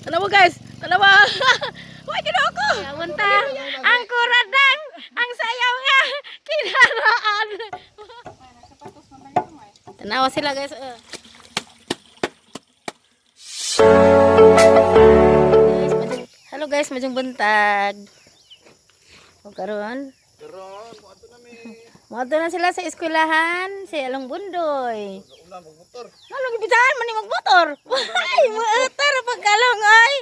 Tanawa, guys. Tanawa. Uy, ginoo ko. Punta. Ang kuradang, ang sayaw nga kinaraan. Tanawa sila, guys. Guys, hello guys, madyong buntag. O karon, Karon, mo na mi. moadto na sila sa eskwelahan, si Along Bundoy. Una magmotor. Ano gibisahan man ni magmotor? Ay, muutar pagkalong ay.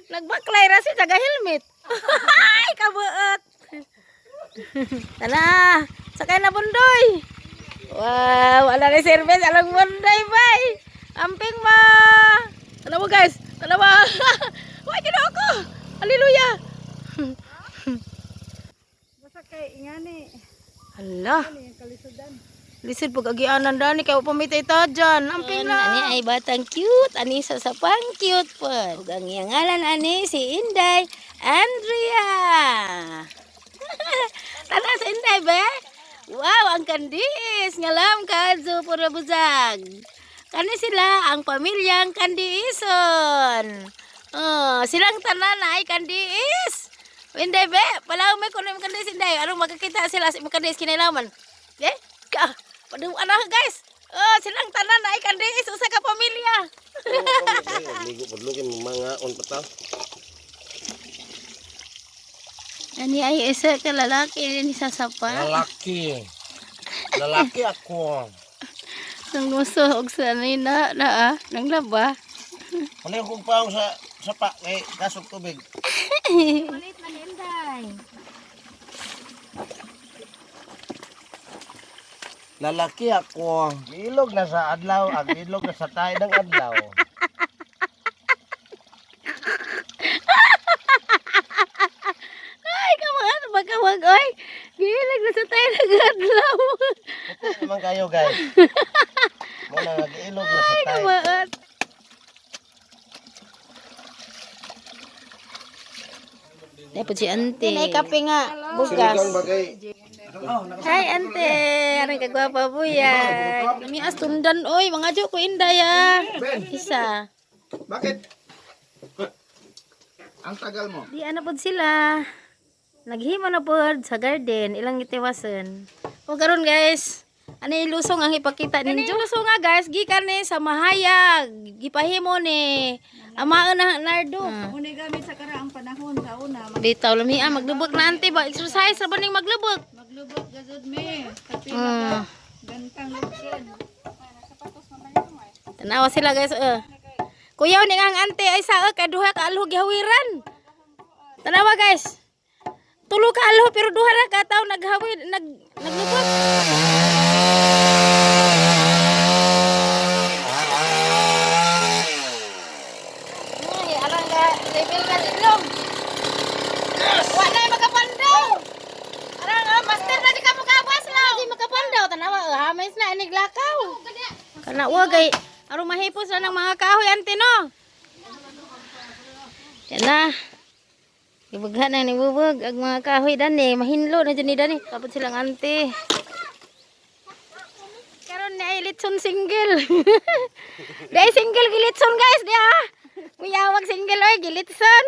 Nagbaklay ra si taga helmet. Ay, kabuot. Tala, sakay na, Bundoy. Wow, wala na service Along Bundoy, bay. Amping mo. Tanawa, guys, tanawa. Uy, ginoo ko. Hallelujah. Basta kay ingani, Hala. ang kalisudan. Lisod pag agianan dani kay pamitay ta dyan. Amping na. Ani ay batang cute, ani sa pang cute po. Ug ang iyang ngalan ani si Inday Andrea. Tana sa Inday ba? Wow, ang kandiis ngalam kadto puro buzag. Kani sila ang pamilyang kandiison. Oh, silang tanan ay kandiis. Inday be, palaw may kuno yung kandiis, Inday. Anong makakita sila sa imong kandiis kinailaman? Eh? Ka, paduan na, guys. Oh, silang tanan ay kandiis usa ka pamilya. Ligo padlugin mga on pa ta. Ani ay isa ka lalaki ni sa sapa. Lalaki. Lalaki ako. Nang gusto og sa nina na ah, nang laba. Ano yung kung paong sa sapa kay kasok tubig. Malit na Inday. Lalaki ako. Ilog na sa adlaw, ang ilog na sa tayo ng adlaw. Ay, kamangan magkawag oy. Gilag na sa tayo nag-adlaw. Puti naman kayo, guys. Muna nag-ilog na sa Ay, tayo. kamangan. Dapat si ante. Ay, kape nga. Bugas. bagay. Hi, ante. Anong kagwapa po yan? Mias tundan, oy. Mga jo ko inday, ah. Isa. Bakit? Ang tagal mo. Di ano pod sila. Naghimo na pod sa garden. Ilang itiwasan. O karon, guys. Ano yung lusong ang ipakita ninyo? Lusong nga, guys. Gikan ni sa mahayag. Gipahimo ni. Amaan na Nardo. Muna gamit sa karaang panahon sa una, Bitaw lami ah, maglubog na ante ba? Exercise ra ba ning maglubog? maglubot gazod me. Kapila Mm. gantang lubsin. Tanawa sila, guys. Kuya ni ang ante ay sa kay duha ka alho gihawiran. Tanawa, guys. Tulo ka alho pero duha ra ka tawo naghawid naglubot. Ay, arang ka level na ilong. Yes. Wa na makapandaw. Arang ah, master na di ka mukawas lang. Di makapandaw tanawa hames na inig lakaw. Kana wa kay aron mahipos na ng mga kahoy ante no. Yan na. Ibugha na ni bubog ang mga kahoy dani mahinlo na dyan ni dani. Kapot silang ante. Karon na ay litson single. Di ay single gilitson, guys, di ah. Kuyawag single oy gilitson.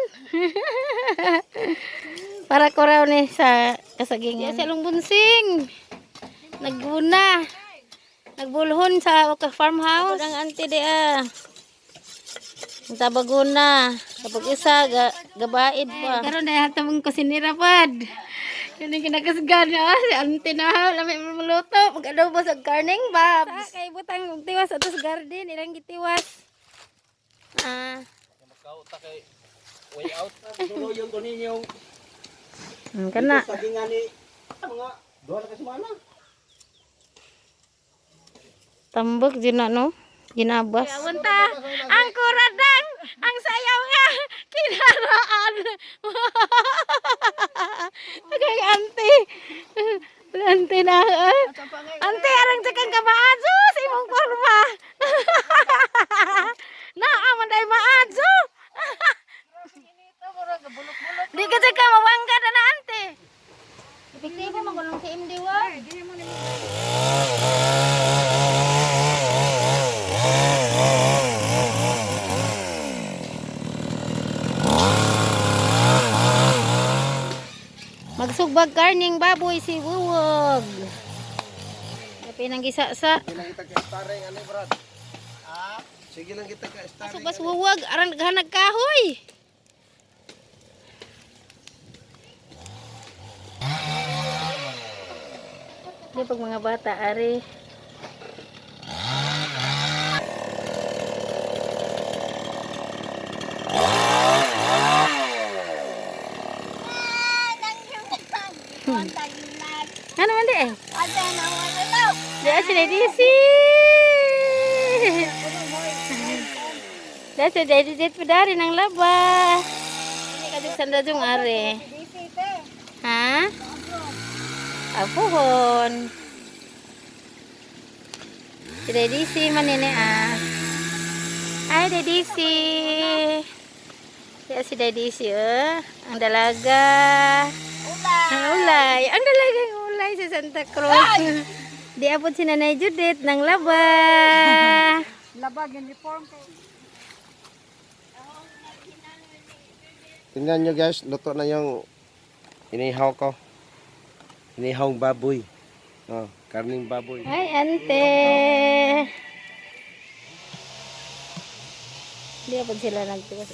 Para ko raw ni sa kasagingan. Yes, along bunsing. Nagguna. Nagbulhon sa ka farmhouse. Ang ante di ah. Ang tabaguna. Kapag isa, gabaid pa. Karon na yata mong kusinira pad. Yun ang kinakasgan na. Si ante na. Lami maluto. Mag-adobo sa karning babs. Kay butang og tiwas ato sa garden. Ilang gitiwas. Ah. Makauta kay way out. Tuloyon ko ninyo. Kana. Sagingan ni mga duha na ka semana. Tambok din na no. Ginabas. Punta. Ang kuradang, ang sayaw nga kinaraan. Ang ante. Ante na. Ah. Ante arang jakang ka maadzo sa imong forma. Naa man day maadzo. Di ka jud ka mawangga na na ante. Epektibo man kuno si MD wa. Magsugbag karning baboy si Wuwog. Kape nang gisa-sa. Sige lang kita ka starring ani brad. Ah, sige lang kita ka starring. Subas wuwag, arang naghanag kahoy. Di pag mga bata, ari. Ano man di eh? Di sila DC. Dasi dadi dit padari ng laba. Ini kadug sandadong are. Ha? Apuhon. Si Daddy C manini ah. Ay, Daddy C. Ya, si Daddy C oh. Ang dalaga. Ang ulay. Ang dalaga ang ulay sa Santa Cruz. Di apod si Nanay Judith ng laba. Labag uniform kay. Tingnan nyo guys, luto na yung inihaw ko. Inihawng baboy. Oh, karning baboy. Ay, ante. Di apod sila nagtiwas.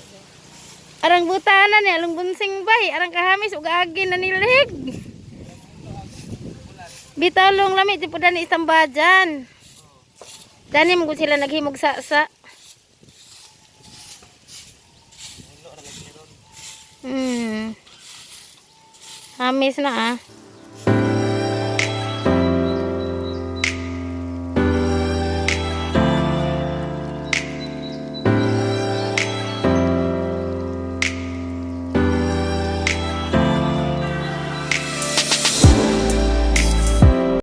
Arang butanan ni along bunsing bay, arang kahamis ug agi na nilig. Bitaw long lami di pud ni istambajan. Dani mo sila naghimog sa. Hamis na ah.